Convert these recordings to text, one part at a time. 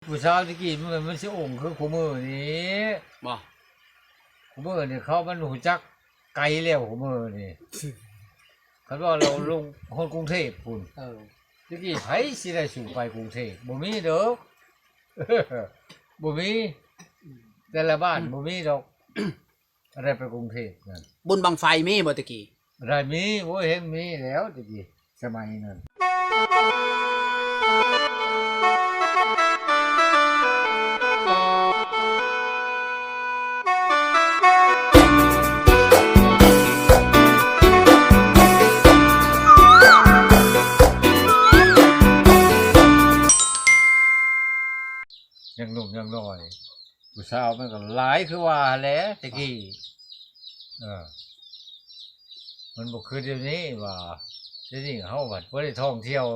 ຜູ້ສາວແຕ່ກີ້ມັນ ມັນຊິອົງຄືຄູ່ມື້ນີ້ບໍ່? ຄູ່ມື້ນີ້ເຂົາມັນຮູ້ຈັກໄກແລ້ວ ຄູ່ມື້ນີ້ ຄັນວ່າລາວລົງຮອດກຸງເທບພຸ້ນ ເອີ ແຕ່ກີ້ໃຜຊິໄດ້ສູ່ໄປກຸງເທບ? ບໍ່ມີດອກ ບໍ່ມີ ອືມ ແຕ່ລະບ້ານ ອືມ ບໍ່ມີດອກ ໄດ້ໄປກຸງເທບນັ້ນ. ບຸນບັ້ງໄຟມີບໍ່ແຕ່ກີ້? ໄດ້ມີ ໂອ້ຍ ເຫັນມີແລ້ວແຕ່ກີ້ ສະໄໝນັ້ນ. ຍັງໜຸ່ມຍັງນ້ອຍ ຜູ້ສາວມັນກໍຫຼາຍຄືວ່າຫັ້ນແຫຼະແຕ່ກີ້ ເອີ ມັນບໍ່ຄືດຽວນີ້ວ່າ ດຽວນີ້ເຮົາບັດບໍ່ໄດ້ທ່ອງທ່ຽວ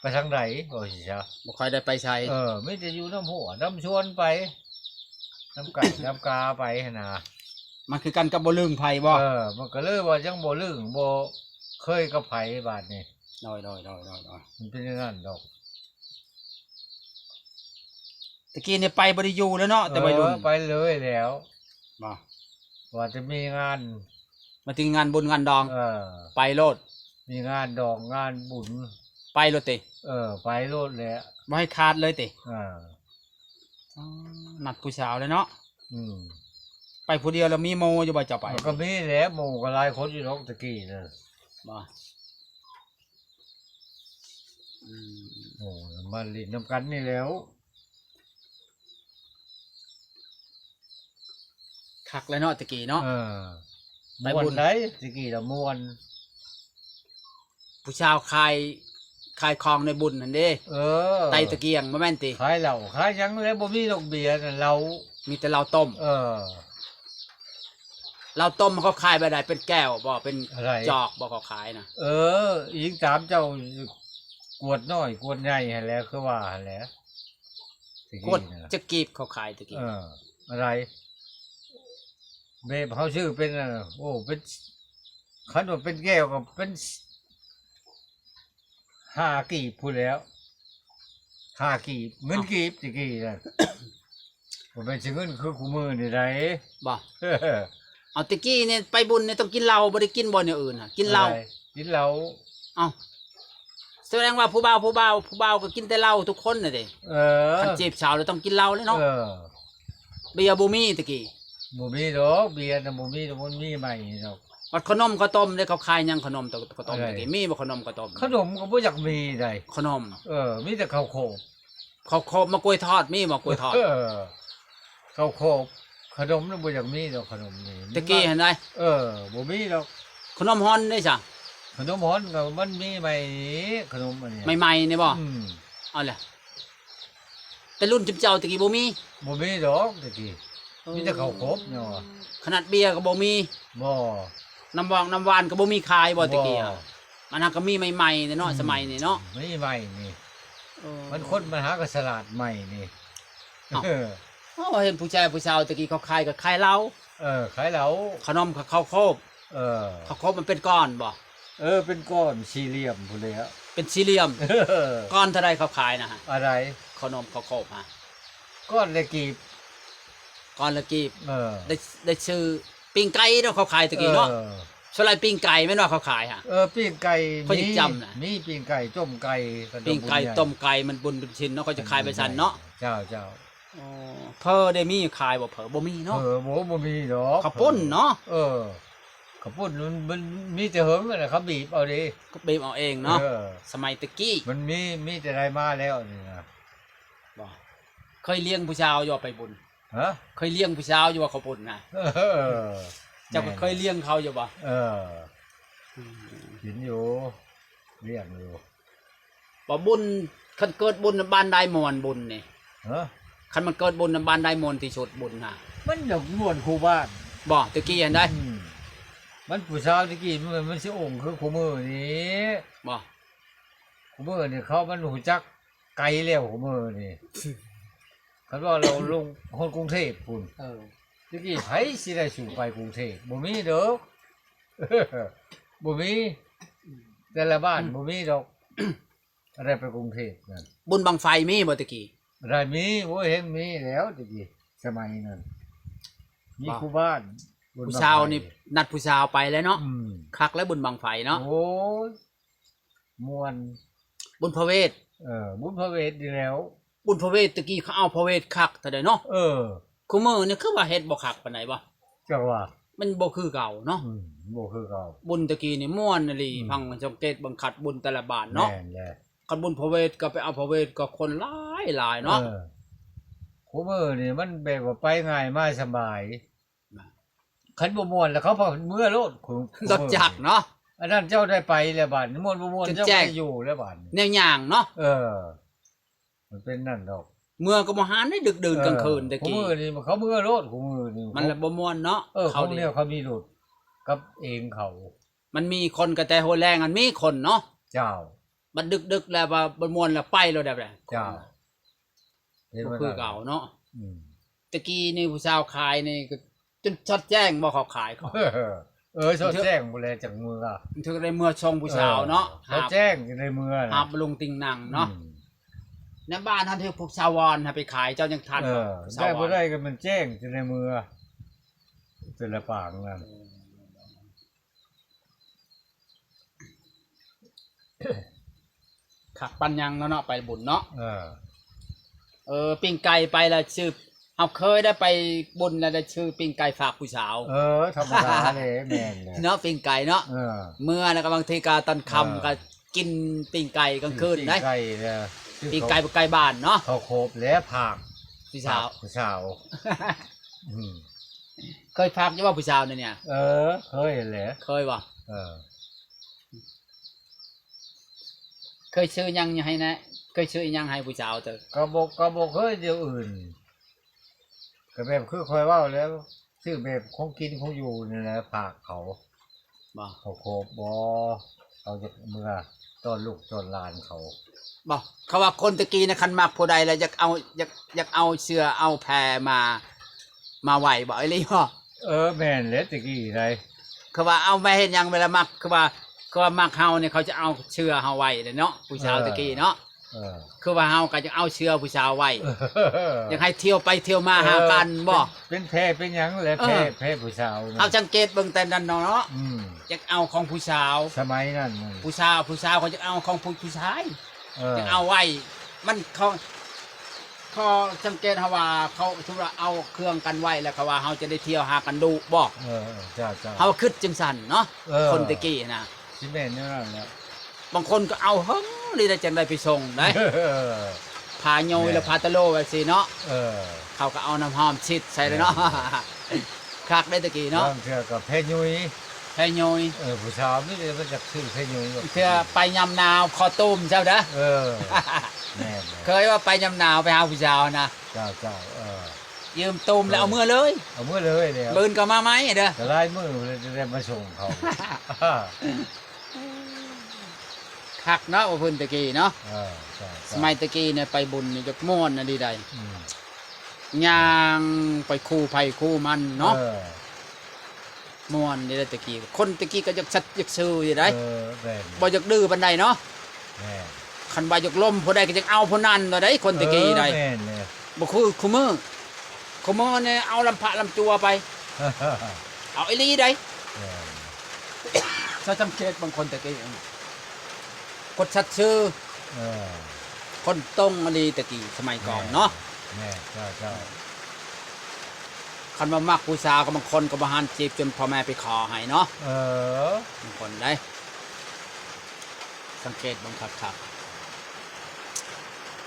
ໄປທາງໃດ ເວົ້າຊີ້ຊະ ບໍ່ຄ່ອຍໄດ້ໄປໃສ ເອີ ມີແຕ່ຢູ່ນຳຮົ້ວນຳສວນໄປ ນຳໄກ່ນຳກາໄປຫັ້ນນະ ມັນຄືກັນກັບບໍ່ລຶ້ງໃຜບໍ່? ເອີ ມັນກໍເລີຍວ່າຍັງບໍ່ລຶ້ງ ບໍ່ເຄີຍກັບໃຜບາດນີ້ ໂດຍໆໆໆ ມັນເປັນຢ່າງນັ້ນດອກ. ແຕ່ກີ້ນີ້ໄປບໍ່ໄດ້ຢູ່ແລ້ວເນາະ ແຕ່ໄວລຸ້ນ ເອີ ໄປເລີຍແລ້ວ ບໍ່ ວ່າແຕ່ມີງານ ມາແຕ່ງານບຸນງານດອງ ເອີ ໄປໂລດ ມີງານດອງງານບຸນ ໄປໂລດຕິ ເອີ ໄປໂລດແຫຼະ ບໍ່ໃຫ້ຂາດເລີຍຕິ ເອີ ອໍ ນັດຜູ້ສາວແລ້ວເນາະ ອືມ ໄປຜູ້ດຽວແລ້ວມີໝູ່ຢູ່ບໍ່ເຈົ້າໄປ? ມັນກໍມີແຫຼະ ໝູ່ກໍຫຼາຍຄົນຢູ່ດອກແຕ່ກີ້ນະ ບໍ່ ອືມ ໂອ້ ມາຫຼິ້ນນຳກັນນີ້ແຫຼ້ວ ຄັກແລ້ວເນາະແຕ່ກີ້ເນາະ ເອີ ໄປບຸນ ມ່ວນໃດ໋ ແຕ່ກີ້ລະມ່ວນ ຜູ້ສາວຂາຍ ຂາຍຂອງໃນບຸນຫັ້ນເດ້ ເອີ ໄຕ່ຕະກຽງ ບໍ່ແມ່ນຕິ? ຂາຍເຫຼົ້າຂາຍຫຍັງແລ້ວ ບໍ່ມີດອກເບຍນະ ເຫຼົ້າ ມີແຕ່ເຫຼົ້າຕົ້ມ ເອີ ເຫຼົ້າຕົ້ມເຂົາຂາຍແບບໃດ? ເປັນແກ້ວບໍ່? ເປັນ ອະໄລ? ຈອກບໍ່ເຂົາຂາຍນະ? ເອີ ອີງຕາມເຈົ້າ ກວດນ້ອຍກວດໃຫຍ່ຫັ້ນແຫຼະ ຄືວ່າຫັ້ນແຫຼະ ແຕ່ກີ້ນະ ກວດຈັກກີບເຂົາຂາຍແຕ່ກີ້? ເອີ ອະໄລ? ແບບເຮົາຊື້ເປັນ ອັນ ໂອ້ ເປັນ ຄັນວ່າເປັນແກ້ວກໍເປັນ ຫ້າກີບພຸ້ນແຫຼ້ວ ຫ້າກີບ ເງິນ ເອົ້າ ກີບແຕ່ກີ້ນະ ບໍ່ແມ່ນຊິເງິນຄືຄູ່ມື້ນີ້ໃດ໋ ບໍ່ ເອົາ ແຕ່ກີ້ນີ້ໄປບຸນນີ້ຕ້ອງກິນເຫຼົ້າ ບໍ່ໄດ້ກິນບໍ່ແນວອື່ນຫະ ກິນເຫຼົ້າ ກິນເຫຼົ້າ ເອົ້າ ສະແດງວ່າຜູ້ບ່າວ ຜູ້ບ່າວ ຜູ້ບ່າວກໍກິນແຕ່ເຫຼົ້າທຸກຄົນນະເດ ເອີ ຄັນຈີບສາວແລ້ວຕ້ອງກິນເຫຼົ້າແຫຼະເນາະ ເອີ ເບຍບໍ່ມີແຕ່ກີ້ ບໍ່ມີດອກ ເບຍນະບໍ່ມີດອກ ມັນມີໃໝ່ດອກ ບັດຂະໜົມເຂົ້າຕົ້ມເດ ເຂົາຂາຍຫຍັງ ຂະໜົມ ເຂົ້າຕົ້ມແຕ່ກີ້ ມີບໍ່ຂະໜົມເຂົ້າຕົ້ມ? ຂະໜົມກໍບໍ່ຢາກມີໃດ໋ ຂະໜົມ ເອີ ມີແຕ່ເຂົ້າໂຄບ ເຂົ້າໂຄບ ໝາກກ້ວຍທອດມີບໍ່? ກ້ວຍທອດ ເອີ ເຂົ້າໂຄບ ຂະໜົມນະບໍ່ຢາກມີດອກ ຂະໜົມນີ້ ແຕ່ກີ້ຫັ້ນໃດ໋ ເອີ ບໍ່ມີດອກ ຂະໜົມຮ່ອນເດຊະ? ຂະໜົມຮ່ອນກໍມັນມີໃໝ່ນີ້ ຂະໜົມອັນນີ້ ໃໝ່ໆນີ້ບໍ່? ອືມ ເອົາແຫຼະ ແຕ່ລຸ້ນຈຸມເຈົ້າແຕ່ກີ້ບໍ່ມີ? ບໍ່ມີດອກແຕ່ກີ້ ເອີ ມີແຕ່ເຂົ້າໂຄບເນາະ ຂະໜາດເບຍກໍບໍ່ມີ ບໍ່ ນ້ຳຫວານ ນ້ຳຫວານກໍບໍ່ມີຂາຍບໍ່ແຕ່ກີ້ ບໍ່ ມັນຫາກໍມີໃໝ່ໆນີ້ເນາະ ອືມ ສະໄໝນີ້ເນາະ ມີໃໝ່ນີ້ ເອີ ມັນຄົນມັນຫາກໍສະຫຼາດໃໝ່ນີ້ ເອົ້າ ເອີ ໂອ້ ເຫັນຜູ້ຊາຍຜູ້ສາວແຕ່ກີ້ເຂົາຂາຍກໍຂາຍເຫຼົ້າ ເອີ ຂາຍເຫຼົ້າ ຂະໜົມ ເຂົ້າໂຄບ ເອີ ເຂົ້າໂຄບມັນເປັນກ້ອນບໍ່? ເອີ ເປັນກ້ອນສີ່ຫຼ່ຽມພຸ້ນແຫຼະ ເປັນສີ່ຫຼ່ຽມ ເອີ ກ້ອນເທົ່າໃດເຂົາຂາຍນະ? ອະໄລ? ຂະໜົມເຂົ້າໂຄບຫະ ກ້ອນລະກີບ ກ້ອນລະກີບ ເອີ ໄດ້ ໄດ້ຊື້ປີ້ງໄກ່ເນາະ ເຂົາຂາຍແຕ່ກີ້ເນາະ ເອີ ສ່ວນຫຼາຍປີ້ງໄກ່ແມ່ນບໍ່ເຂົາຂາຍຫະ? ເອີ ປີ້ງໄກ່ ຂ້ອຍຍັງຈຳນະ ມີປີ້ງໄກ່ ຕົ້ມໄກ່ ປີ້ງໄກ່ ຕົ້ມໄກ່ ມັນບຸນເປັນສິນເນາະ ເຂົາຈະຂາຍໄປຊັ້ນເນາະ ເຈົ້າ ເຈົ້າ ອໍ ເຝີເດ ມີຂາຍບໍ່? ເຝີບໍ່ມີເນາະ ເຝີບໍ່ ບໍ່ມີດອກ ເຂົ້າປຸ້ນເນາະ ເອີ ເຂົ້າປຸ້ນມັນ ມັນມີແຕ່ເຫິງຫັ້ນແຫຼະ ເຂົາບີບເອົາເດ ເຂົາບີບເອົາເອງເນາະ ເອີ ສະໄໝແຕ່ກີ້ ມັນມີ ມີແຕ່ໃດມາແລ້ວນີ້ນະ ບໍ່ ເຄີຍລ້ຽງຜູ້ສາວຢູ່ໄປບຸນ? ຮະ? ເຄີຍລ້ຽງຜູ້ສາວຢູ່ວ່າເຂົ້າປຸ້ນນະ ເອີ ເຈົ້າກໍເຄີຍລ້ຽງເຂົາຢູ່ບໍ່? ເອີ ອືມ ກິນຢູ່ ລ້ຽງຢູ່ ບໍ່ບຸນ ຄັນເກີດບຸນບ້ານໃດມ່ວນບຸນນີ້? ຮະ? ຄັນມັນເກີດບຸນນະ ບ້ານໃດມ່ວນທີ່ສຸດບຸນນະ? ມັນຢາກມ່ວນຄູ່ບ້ານ ບໍ່ ແຕ່ກີ້ຫັ້ນໃດ ອືມ ມັນຜູ້ສາວແຕ່ກີ້ ມັນ ມັນຊິອົງຄືຄູ່ມື້ນີ້ບໍ່? ຄູ່ມື້ນີ້ເຂົາມັນຮູ້ຈັກໄກແລ້ວ ຄູ່ມື້ນີ້ ຄັນວ່າລາວລົງຮອດກຸງເທບພຸ້ນ ເອີ ແຕ່ກີ້ໃຜຊິໄດ້ສູ່ໄປກຸງເທບ? ບໍ່ມີດອກ ບໍ່ມີ ອືມ ແຕ່ລະບ້ານ ອືມ ບໍ່ມີດອກ ໄດ້ໄປກຸງເທບນັ້ນ ບຸນບັ້ງໄຟມີບໍ່ແຕ່ກີ້? ໄດ້ມີ ໂອ້ຍ ເຮັງມີແລ້ວແຕ່ກີ້ ສະໄໝນັ້ນ ມີ ບໍ່ ຄູ່ບ້ານ ບຸນ ຜູ້ສາວນີ້ ບັ້ງໄຟ ນັດຜູ້ສາວໄປແລ້ວເນາະ. ອືມ ຄັກແລ້ວບຸນບັ້ງໄຟເນາະ. ໂອ້ຍ ມ່ວນ ບຸນພະເວດ. ເອີ ບຸນພະເວດນີ້ແລ້ວ ບຸນພະເວດ ແຕ່ກີ້ເຂົາເອົາພະເວດຄັກເທົ່າໃດເນາະ. ເອີ ຄູ່ມື້ນີ້ຄືວ່າເຮັດບໍ່ຄັກປານໃດບໍ່? ຈັກວ່າ ມັນບໍ່ຄືເກົ່າເນາະ. ອືມ ບໍ່ຄືເກົ່າ. ບຸນແຕ່ກີ້ນີ້ມ່ວນອີ່ຫຼີ. ອືມ ພັງສັງເກດເບິ່ງ ຄັນບຸນແຕ່ລະບ້ານເນາະ. ແມ່ນແຫຼະ. ຄັນບຸນພະເວດກໍໄປເອົາພະເວດກໍຄົນຫຼາຍຫຼາຍເນາະ. ເອີ ຄູ່ມື້ນີ້ມັນແບບວ່າໄປງ່າຍມາສະບາຍ. ນະ ຄັນບໍ່ມ່ວນແລ້ວເຂົາພາເມືອໂລດ ຄົນ ລົດຈັກເນາະ. ອັນນັ້ນເຈົ້າໄດ້ໄປແລ້ວບາດນີ້ ມ່ວນບໍ່ມ່ວນ ເຈົ້າກໍໄດ້ຢູ່ແລ້ວບາດນີ້ ແນວຍ່າງເນາະ. ເອີ ມັນເປັນນັ້ນດອກ. ເມືອກໍບໍ່ຫານໄດ້ ດຶກດື່ນກາງຄືນແຕ່ກີ້. ເອີ ຄູ່ມື້ນີ້ເຂົາເມືອໂລດ ຄູ່ມື້ນີ້ ມັນລະບໍ່ມ່ວນເນາະ. ເອີ ເຂົາ ຂອງແນວເຂົາມີລົດກັບເອງເຂົາ ມັນມີຄົນກໍແຕ່ຫົວແລງ ມັນມີຄົນເນາະ. ເຈົ້າ. ບັດດຶກໆ ແລ້ວວ່າບໍ່ມ່ວນແລ້ວໄປໂລດແບບໃດ. ເຈົ້າ. ບໍ່ຄືເກົ່າເນາະ. ອືມ ແຕ່ກີ້ນີ້ຜູ້ສາວຂາຍນີ້ກໍຈົນຊອດແຈ້ງບໍ່ ເຂົາຂາຍເຂົາ. ເອີ ຊອດແຈ້ງພຸ້ນແຫຼະ ຈັ່ງເມືອ ເທື່ອກໍໄດ້ເມືອສົ່ງຜູ້ສາວເນາະ. ເອີ ຊອດແຈ້ງຈຶ່ງໄດ້ເມືອນະ ຫາບລຸງຕິງນັງເນາະ. ອືມ ໃນບ້ານຫັ້ນຖືກພວກສາວອນຫາໄປຂາຍ ເຈົ້າຍັງທັນ. ເອີ ໄດ້ບໍ່ໄດ້ກໍມັນແຈ້ງຈຶ່ງໄດ້ເມືອ ແຕ່ລະປາງນັ້ນ. ເອີ ຄັກປານຫຍັງເນາະ ເນາະ ໄປບຸນເນາະ. ເອີ ເອີ ປີ້ງໄກ່ໄປລະຊື້ ເຮົາເຄີຍໄດ້ໄປບຸນລະໄດ້ຊື້ປີ້ງໄກ່ຝາກຜູ້ສາວ. ເອີ ທຳມະດາເດ້ ແມ່ນເດ້ເນາະ ປີ້ງໄກ່ເນາະ. ເອີ ເມືອລະກໍບາງທີກໍຕອນຄ່ຳ ເອີ ກໍກິນປີ້ງໄກ່ກາງຄືນໄດ໋. ປີ້ງໄກ່ ປີ້ງໄກ່ ໄກ່ບ້ານເນາະ ເຂົ້າໂຄບແລ້ວຝາກຜູ້ສາວ ຝາກຜູ້ສາວ. ອືມ ເຄີຍຝາກຢູ່ບໍ່ຜູ້ສາວນີ້? ເອີ ເຄີຍແຫຼະ. ເຄີຍບໍ່? ເອີ ເຄີຍຊື້ຫຍັງໃຫ້ແດ່? ເຄີຍຊື້ອີ່ຫຍັງໃຫ້ຜູ້ສາວເຕີ? ກໍບໍ່ ກໍບໍ່ເຄີຍແນວອື່ນ ກໍແບບຄືຂ້ອຍເວົ້າແຫຼະ ຊື້ແບບຂອງກິນຂອງຢູ່ນີ້ແຫຼະ ຝາກເຂົາ. ບໍ່ ເຂົາໂຄບບໍ່ ເຂົາຢາກເມືອຕ້ອນລູກຕ້ອນຫຼານເຂົາ. ບໍ່ ເຂົາວ່າຄົນແຕ່ກີ້ນະ ຄັນມັກຜູ້ໃດລະຢາກເອົາ ຢາກ ຢາກເອົາເສື້ອເອົາແພມາ ມາໄຫວ້ບໍ່ ອີ່ຫຼີບໍ່? ເອີ ແມ່ນແຫຼະ ແຕ່ກີ້ໃດ ເຂົາວ່າເອົາໄວ້ເຮັດຫຍັງ ເວລາມັກ ຄືວ່າ ຄືວ່າມັກເຮົານີ້ ເຂົາຈະເອົາເສື້ອເຮົາໄວ້ເດ້ເນາະ ຜູ້ສາວແຕ່ກີ້ເນາະ. ເອີ ຄືວ່າເຮົາກໍຈະເອົາເສື້ອຜູ້ສາວໄວ້ ຢາກໃຫ້ທ່ຽວໄປທ່ຽວມາຫາກັນບໍ່? ເປັນແພເປັນຫຍັງແຫຼະ ເອີ ແພ ແພຜູ້ສາວນະ ເຮົາສັງເກດເບິ່ງແຕ່ນັ້ນເນາະ. ອືມ ຢາກເອົາຂອງຜູ້ສາວ ສະໄໝນັ້ນ ຜູ້ສາວ ຜູ້ສາວເຂົາຈະເອົາຂອງຜູ້ ຜູ້ຊາຍ. ເອີ ຢາກເອົາໄວ້ ມັນ ເຂົາ ເຂົາສັງເກດເຮົາວ່າ ເຂົາສົມມຸດວ່າເອົາເຄື່ອງກັນໄວ້ ແລ້ວເຂົາວ່າເຮົາຈະໄດ້ທ່ຽວຫາກັນດຸບໍ່? ເອີ ເຈົ້າໆ ເຮົາຄິດຈັ່ງຊັ້ນເນາະ. ເອີ ຄົນແຕ່ກີ້ນະ ຊິແມ່ນແນວນັ້ນແຫຼະ. ບາງຄົນກໍເອົາເຫິງນີ້ໄດ້ ຈັ່ງໄດ້ໄປສົ່ງໄດ໋ ເອີ ຜ້າໂຍຍ ເອີ ແລ້ວຜ້າຕະໂຫຼແບບຊີ້ເນາະ. ເອີ ເຂົາກໍເອົານ້ຳຫອມສີດໃສ່ເລີຍເນາະ. ແມ່ນ ຄັກໄດ໋ແຕ່ກີ້ເນາະ. ບາງເທື່ອກໍແພໂຍຍ ແພໂຍຍ. ເອີ ຜູ້ສາວມີແຕ່ວ່າຢາກຊື້ແພໂຍຍ ບາງເທື່ອໄປຍາມໜາວຂໍຕູມເຈົ້າເດີ. ເອີ ແມ່ນໆ ເຄີຍວ່າໄປຍາມໜາວໄປຫາຜູ້ສາວນະ. ເຈົ້າໆ ເອີ ຢືມຕູມແລ້ວເອົາເມືອເລີຍ ເອົາເມືອເລີຍແລ້ວ ມື້ອື່ນກໍມາໃໝ່ເດີ. ກໍຫຼາຍມື້ແລ້ວຈະໄດ້ມາສົ່ງເຂົາ. ຄັກເນາະ ວ່າເພິ່ນແຕ່ກີ້ເນາະ. ເອີ ໃຊ່ໆ ສະໄໝແຕ່ກີ້ນີ້ໄປບຸນນີ້ຈັກມ່ວນອີ່ຫຼີໃດ໋. ອືມ ຍ່າງໄປຄູ່ໃຜຄູ່ມັນເນາະ. ເອີ ມ່ວນເດ້ແຕ່ກີ້ ຄົນແຕ່ກີ້ກໍຢາກສັດຢາກຊື່ຢູ່ໃດ໋. ເອີ ແມ່ນ ບໍ່ຢາກດື້ປານໃດເນາະ. ແມ່ນ ຄັນວ່າຢາກລົມຜູ້ໃດກໍຢາກເອົາຜູ້ນັ້ນໂລດໃດ໋ ຄົນແຕ່ກີ້ໃດ໋. ເອີ ແມ່ນແຫຼະ ບໍ່ຄືຄູ່ມື້ ຄູ່ມື້ນີ້ເອົາລຳພະລຳຕົວໄປ ເອົາອີ່ຫຼີໃດ໋. ແມ່ນ ເຈົ້າສັງເກດເບິ່ງຄົນແຕ່ກີ້ ຄົນສັດຊື່ ເອີ ຄົນຕົງອີ່ຫຼີແຕ່ກີ້ສະໄໝກ່ອນເນາະ. ແມ່ນ ເຈົ້າໆ ຄັນວ່າມັກຜູ້ສາວກໍບາງຄົນກໍບໍ່ຫັນຈີບຈົນພໍ່ແມ່ໄປຂໍໃຫ້ເນາະ. ເອີ ບາງຄົນໃດ໋ ສັງເກດເບິ່ງຄັກໆ.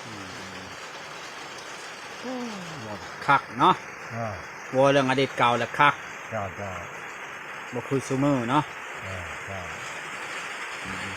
ອືມ ໂອ້ ເວົ້າຄັກເນາະ. ເອີ ເວົ້າເລື່ອງອະດີດເກົ່າລະຄັກ ເຈົ້າໆ ບໍ່ຄືຊຸມື້ເນາະ. ເອີ ເຈົ້າ ອືມ